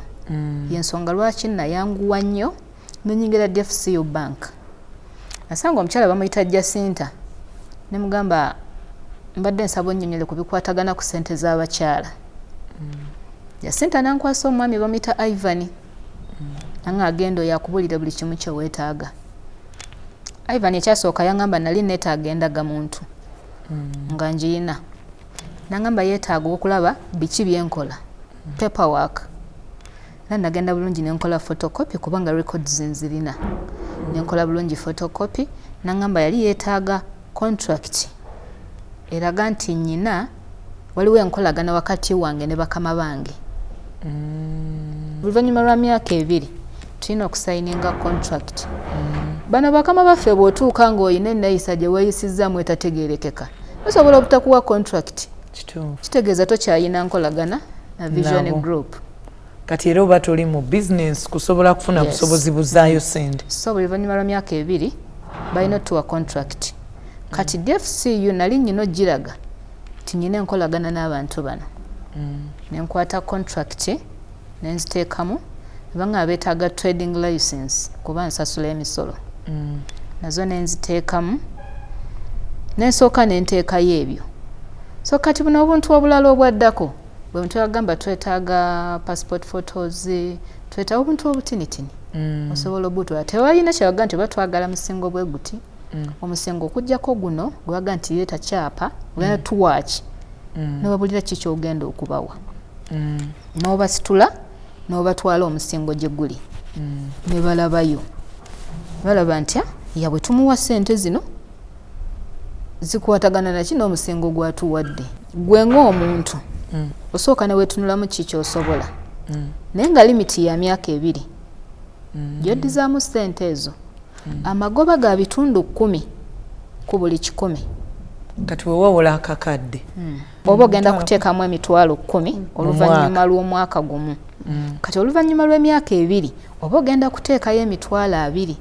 Yensonga lwaki nayanguwa nnyo nenyingira DFCU Bank. Nasanga omukyala bamuyita Jacinta, nemugamba, mbadde nsaba onnyonnyole ku bikwatagana ku ssente z'abakyala. Jacinta nankwasa omwami bamuyita Ivan, nanga agenda oyo akubulira buli kimu kyeweetaaga. Ivan ekyasooka yaŋŋamba nali neetaaga endagamuntu, nga ngiyina. Nangamba yeetaaga okulaba biki byenkola, paperwork, era nagenda bulungi nenkola photocopy kubanga records nzirina. Nenkola bulungi photocopy. Nangamba yali yeetaaga contract eraga nti nyina waliwo enkolagana wakati wange ne bakama bange. Oluvannyuma lwa myaka 2 tulina okusayininga contract. Bano bakama baffe bw'otuuka ng'olina enneeyisa gye weeyisizaamu etategeerekeka, basobola obutakuwa contract. Kitegeeza tokyayina nkolagana na Vision Nabo. Group. Kati era oba toli mu bizinesi kusobola kufuna busobozi buzaayo sente. So buli luvannyuma lwa myaka 2 balina otuwa contract. Kati DFCU nali nyina ogiraga nti nyina enkolagana n'abantu bano. Nenkwata contract nenziteekamu, banga beetaaga trading license kuba nsasula emisolo, nazo nenziteekamu, nensooka nenteekayo ebyo. So kati buno obuntu obulala obwaddako bwe muntu agamba twetaaga passport photos, twetaaga obuntu obutinitini, osobola obutwala. Tewalina kyebaga nti oba twagala musingo bwe guti, omusingo okugjako guno gwebaga nti leeta kyapa, ogenda tuwaaki, nobabulira ki kyogenda okubawa, n'obasitula n'obatwala omusingo gye guli, ne balabayo, balaba nti, "Ah, ya bwe tumuwa ssente zino zikwatagana naki n'omusingo gwatuwadde." Gwe ng'omuntu osooka ne weetunulamu ki kyosobola, naye nga limit ya myaka 2 gyoddizaamu ssente ezo, amagoba ga 10% ku buli 100. Kati wewawola akakadde, Oba ogenda kuteekamu 100,000 oluvannyuma lw'omwaka gumu, kati oluvannyuma lw'emyaka 2 oba ogenda kuteekayo 20,000.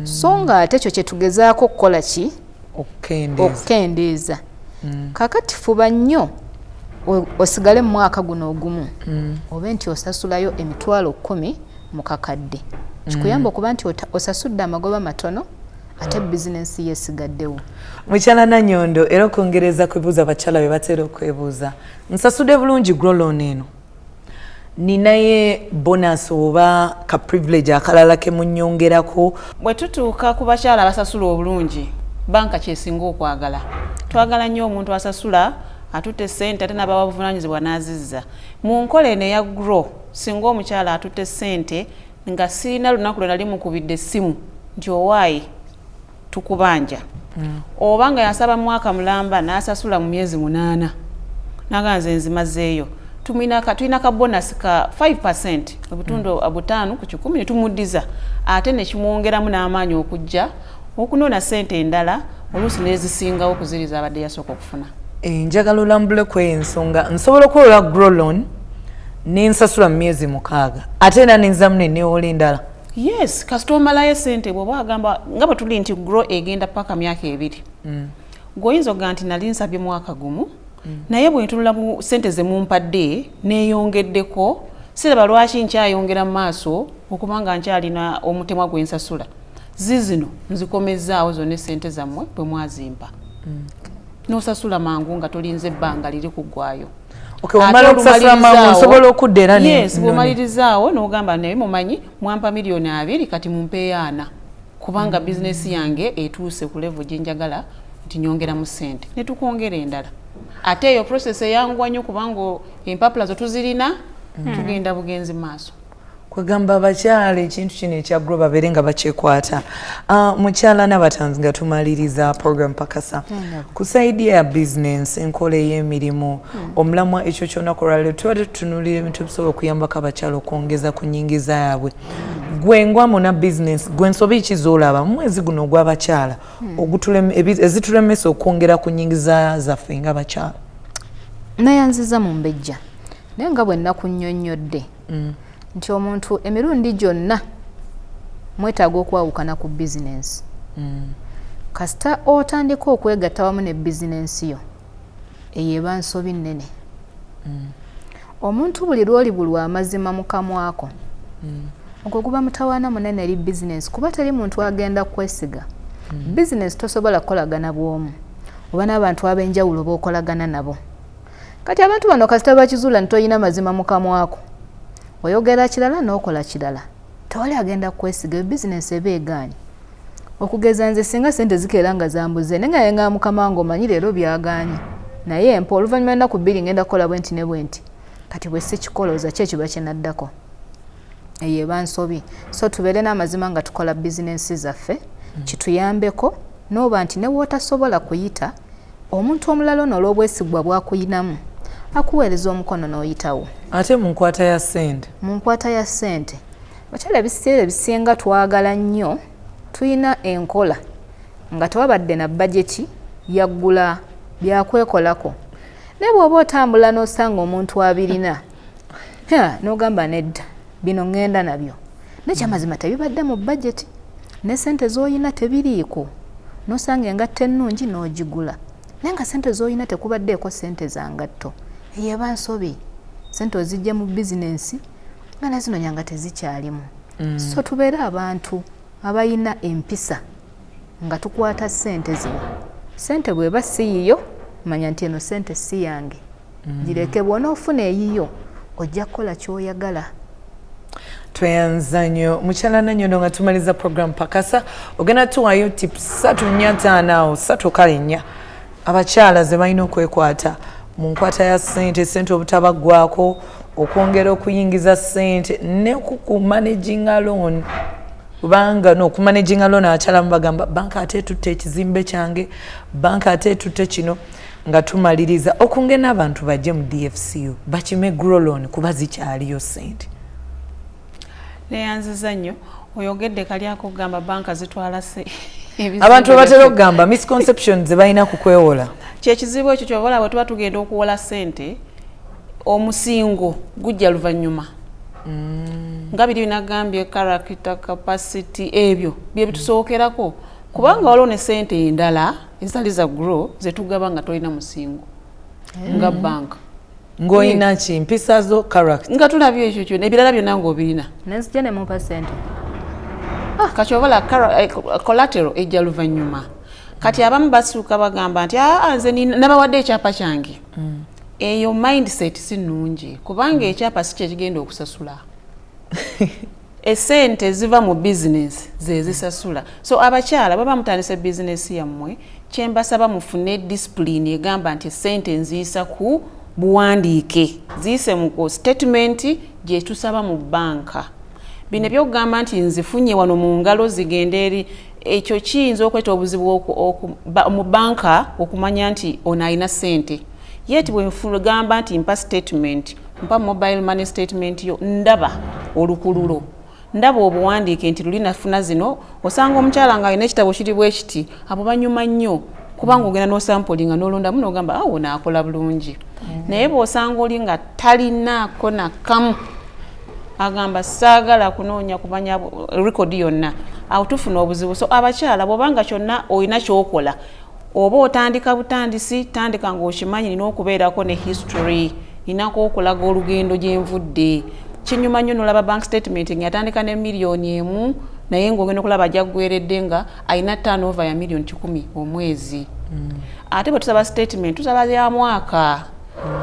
So nga ate ekyo kyetugezaako okukola ki? Okukendeeza. Kakati fuba nnyo osigale mu mwaka guno ogumu, obe nti osasulayo 10,000 mu kakadde, kikuyamba okuba nti osasudde amagoba matono ate bizinensi yesigaddewo. Mukyala Nanyondo, era okwongereza kwebuuza abakyala be batera okwebuuza, nsasudde bulungi Grow loan eno, ninaye bonus oba ka privilege akalala ke munyongerako? Bwe tutuuka ku bakyala abasasula obulungi, banka kyesinga okwagala. Twagala nnyo omuntu asasula, atutte ssente ate n'abawa buvunaanyizibwa n'azizza. Mu nkola eno eya Grow, singa omukyala atutte ssente nga sirina lunaku lwe nali mukubidde essimu nti owaayi tukubanja, oba nga yasaba mwaka mulamba n'asasula mu myezi 8 naga nze nzimazeeyo, tulina ka bonus ka 5, obutundu 5% ne tumuddiza, ate ne kimwongeramu n'amaanyi okujja okunona ssente endala, oluusi n'ezisingawo okuziriza abadde yasooka okufuna. Njagala olambule ku eyo ensonga. Nsobola okwewola Grow loan nensasula mu myezi 6, ate era nenzamu neneewola endala? Yes, kasita omalayo sente. Bw'oba agamba nga bwe tuli nti Grow egenda paka myaka 2, gw'oyinza okugamba nti nali nsabye mwaka gumu, naye bwe ntunula mu sente ze mumpadde neeyongeddeko, siraba lwaki nkyayongera mu maaso okuba nga nkyalina omutemwa gwe nsasula. Zizino nzikomezaawo zonna esente zammwe bwe mwazimpa. N'osasula mangu nga tolinze ebbanga liri kuggwayo. Okay, omala okusasula mangu, nsobola okudda era Yes, bw'omalirizaawo n'ogamba, naye mumanyi mwampa miliyoni 20, kati mumpeeyo 40, kubanga bizinesi yange etuuse ku level gye njagala nti nyongeramu ssente, ne tukwongera endala. Ate eyo process eyanguwa nnyo kubanga empapula zo tuzirina, tugenda bugenzi maaso. Kwegamba abakyala ekintu kino ekya Grow babeere nga bakyekwata. Mukyala Nabatanzi, nga tumaliriza program Pakasa, ku side ya business, enkola ey'emirimu, omulamwa ekyo kyonna olwaleero tubadde tutunuulira ebintu ebisobola okuyambako abakyala okwongeza ku nyingiza yaabwe. Gwe ngwa muna business, gwe nsobi ki z'olaba mu mwezi guno ogw'abakyala ezitulemesa okwongera ku nyingiza zaffe ng'abakyala? Nayanziza mu mbejja, naye nga bwe nnakunnyonnyodde nti omuntu emirundi gyonna mwetaaga okwawukana ku bizinensi. Kasita otandika okwegatta wamu ne bizinensi yo, eyo eba nsobi nnene. Omuntu buli lwoli bulwa amazima mu kamwako, ogwo guba mutawaana munene eri bizinensi, kuba teri muntu agenda kwesiga. Bizinensi tosobola kukolagana bw'omu, oba n'abantu ab'enjawulo b'okolagana nabo. Kati abantu bano kasita bakizuula nti toyina mazima mu kamwako, oyogera kirala n'okola kirala, tewali agenda kukwesiga. Eyo bizinensi eba egaanye. Okugeza nze, singa sente zikeera nga zambuze, naye nga nga mukama nga omanyi leero byagaanye, naye mpa oluvannyuma ennaku 2 ngenda kukola bwe nti ne bwe nti, kati bwe sikikola oza ki ekiba kyenaddako? Eyo eba nsobi. So tubeere n'amazima nga tukola bizinensi zaffe, kituyambeko n'oba nti ne wootasobola kuyita omuntu omulala ono, olw'obwesigwa bwakuyinamu akuweereza omukono n'oyitawo. Ate mu nkwata ya ssente? Mu nkwata ya ssente, bakyala, ebiseera ebisinga twagala nnyo, tulina enkola nga tewabadde na bajeti yaggula byakwekolako, naye bw'oba otambula n'osanga omuntu abirina, n'ogamba nedda, bino ŋŋenda nabyo, naye kyamazima tebibadde mu bajeti ne sente z'olina tebiriiko, n'osanga engatto ennungi n'ogigula, naye nga sente z'olina tekubaddeeko sente za ngatto. Eyo eba nsobi. Sente ozijja mu bizinensi nga nazinonya nga tezikyalimu. So tubeere abantu abalina empisa nga tukwata sente zino. Sente bw'eba si yiyo, manya nti eno sente si yange, gireke. Bw'onoofuna eyiyo ojja kukola ky'oyagala. Tweyanza nnyo, mukyala Nanyondo. Nga tumaliza program Pakasa, ogenda tuwayo tips 3, 4, 5 awo, 3, kale 4, abakyala ze balina okwekwata mu nkwata ya ssente, ssente obutabaggwako, okwongera okuyingiza ssente ne kumanaginga loan, kubanga nokumanaginga loan abakyala mubagamba banka ate etutte ekizimbe kyange, banka ate etutte kino. Nga tumaliriza, okungena abantu bajje mu DFCU bakime Grow loan kuba zikyaliyo ssente. Neyanziza nnyo. Oyogedde kali akokugamba banka zitwala se Abantu batera okugamba misconceptions ze balina ku kwewola. Kyekizibu ekyo. Kyobola bwe tuba tugenda okuwola ssente, omusingo gujja luvannyuma, nga biri binagambye character, capacity, ebyo bye bitusookerako, kubanga waliwo ne ssente endala. Ezitali za Grow zetugaba nga tolina musingo nga banka. Ng'olina ki? Mpisa zo, character. Nga tulabye ekyo kyonna, ebirala byonna ng'obirina. Nenzija ne mumpa sente. Kati obala collateral ejja luvannyuma. Kati abamu basuuka bagamba nti aa nze nabawadde ekyapa kyange. Eyo mindset si nnungi, kubanga ekyapa si kyekigenda okusasula. Esente ziva mu bizinesi ze zisasula. So abakyala baba mutandise bizinesi yammwe, kyembasaba mufune discipline egamba nti esente nziyisa ku buwandiike, ziyise mu statement gye tusaba mu banka. Bino ebyokugamba nti nzifunye wano mu ngalo zigenda eri, ekyo kiyinza okweta obuzibu mu banka okumanya nti ono alina ssente. Yet bwe nfugamba nti mpa statement, mpa mobile money statement yo, ndaba olukululo, ndaba obuwandiike nti luli nafuna zino. Osanga omukyala ng'alina ekitabo kiri bwe kiti, abo banyuma nnyo kubanga ogenda n'osampulinga n'olondamu n'ogamba awo naakola bulungi. Naye bw'osanga oli nga talinaako nakamu, agamba saagala kunoonya kumanya rekodi yonna, awo tufuna obuzibu. So abakyala, bw'obanga kyonna olina ky'okola oba otandika butandisi, tandika ng'okimanyi nina okubeerako ne history, ninako okulaga olugendo gye nvudde. Kinyuma nnyo nolaba bank statement nga yatandika ne 1 million, naye ng'ogenda okulaba gyaggweredde nga alina turnover ya 100 million omwezi. Ate bwe tusaba statement, tusaba ya mwaka.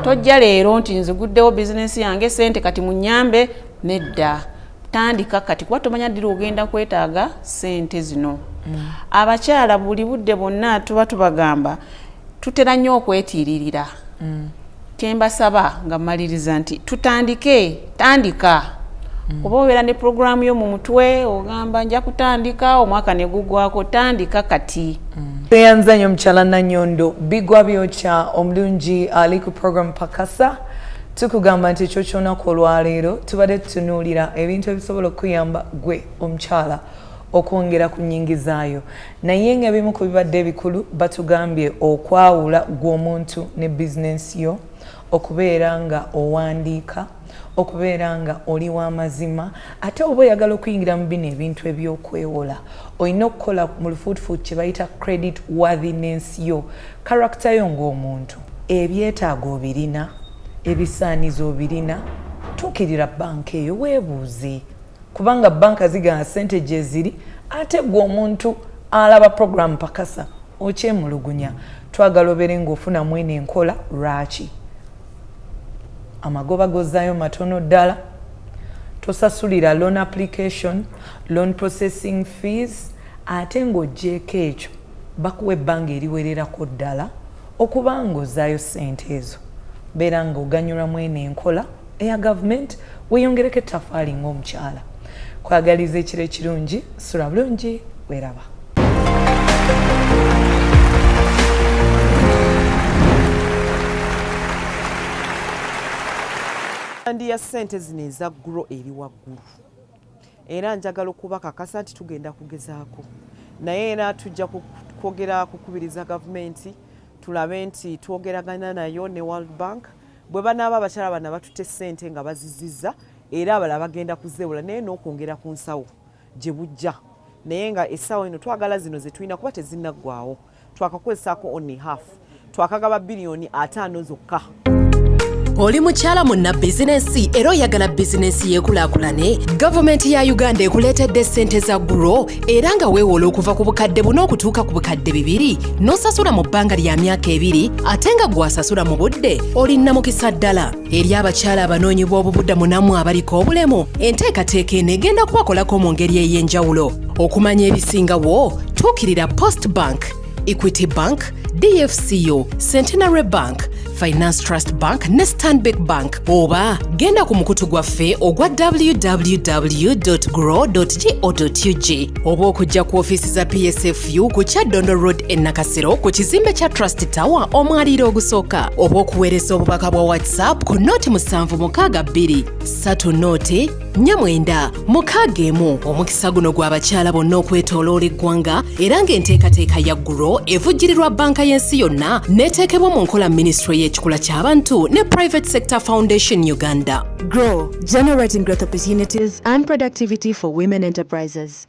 Tojja leero nti nziguddewo bizinesi yange, sente kati munyambe. Nedda, tandika kati, kuba tomanya ddira ogenda kwetaaga sente zino. Abakyala buli budde bonna tuba tubagamba tutera nnyo okwetiiririra. Kyembasaba nga mmaliriza nti tutandike, tandika oba obeera ne puroguramu yo mu mutwe, ogamba nja kutandika omwaka ne gugwako. Tandika kati. Tweyanza nnyo mukyala Nanyondo Bigwa Byokya omulungi ali ku program Pakasa. Tukugamba nti ekyo ky'olunaku olwaleero tubadde tutunuulira ebintu ebisobola okuyamba gwe omukyala okwongera ku nnyingizaayo, naye nga ebimu ku bibadde ebikulu batugambye okwawula gw'omuntu ne bizinensi yo, okubeera nga owandiika, okubeera nga oli w'amazima. Ate oba oyagala okuyingira mu bino ebintu ebyokwewola, olina okukola mu lufuutufuutu kye bayita credit worthiness yo, character yo ng'omuntu, ebyetaago obirina, ebisaanizo obirina. Tuukirira banka eyo weebuuze, kubanga banka zigamba sente gye ziri, ate gwe omuntu alaba program Pakasa okyemulugunya. Twagala obeere ng'ofuna mwene enkola. Lwaki amagoba gozaayo matono ddala? Tosasulira loan application, loan processing fees, ate ng'oggyeeko ekyo bakuwa ebbanga eriwererako ddala okuba ng'ozaayo ssente ezo. Beera ng'oganyulwa mwene enkola eya gavumenti, weeyongereko ettafaali ng'omukyala. Kwagaliza ekiro ekirungi, sula bulungi, weeraba. Ndi ya ssente zino eza Grow eri waggulu, era njagala okubakakasa nti tugenda kugezaako, naye era tujja kwogera kukubiriza gavumenti tulabe nti twogeragana nayo ne World Bank. Bwe banaaba abakyala bano batutte ssente nga bazizizza, era abalala bagenda kuzeewola, naye n'okwongera ku nsawo gye bujja. Naye nga essaawa eno twagala zino ze tulina, kuba tezinnaggwawo, twakakozesaako only half, twakagaba 50 biliyoni zokka. Oli mukyala munna bizinensi era oyagala bizinensi yeekulaakulane? Gavumenti ya Uganda ekuleetedde ssente za Grow, era nga weewola okuva ku 4,000 okutuuka ku 2,000 n'osasula mu bbanga lya myaka 2, ate nga gw'asasula mu budde oli nnamukisa ddala. Eri abakyala abanoonyi b'obubudamu nammwe abaliko obulemu, enteekateeka eno egenda kubakolako mu ngeri ey'enjawulo. Okumanya ebisingawo, tuukirira Post Bank, Equity Bank, DFCU, Centenary Bank, Finance Trust Bank ne Stanbic Bank, oba genda ku mukutu gwaffe ogwa www grow go ug, oba okujja ku ofiisi za PSFU ku Kyaddondo Road e Nakasero ku kizimbe kya Trust Tower omwaliiro ogusooka, oba okuweereza obubaka bwa WhatsApp ku 0762 30 49 61. Omukisa guno gw'abakyala bonna okwetooloola eggwanga, era ng'enteekateeka ya Grow evujjirirwa Banka y'Ensi Yonna n'eteekebwa mu nkola Minisitule y'Ekikula ky'Abantu ne Private Sector Foundation Uganda. Grow, generating growth opportunities and productivity for women enterprises.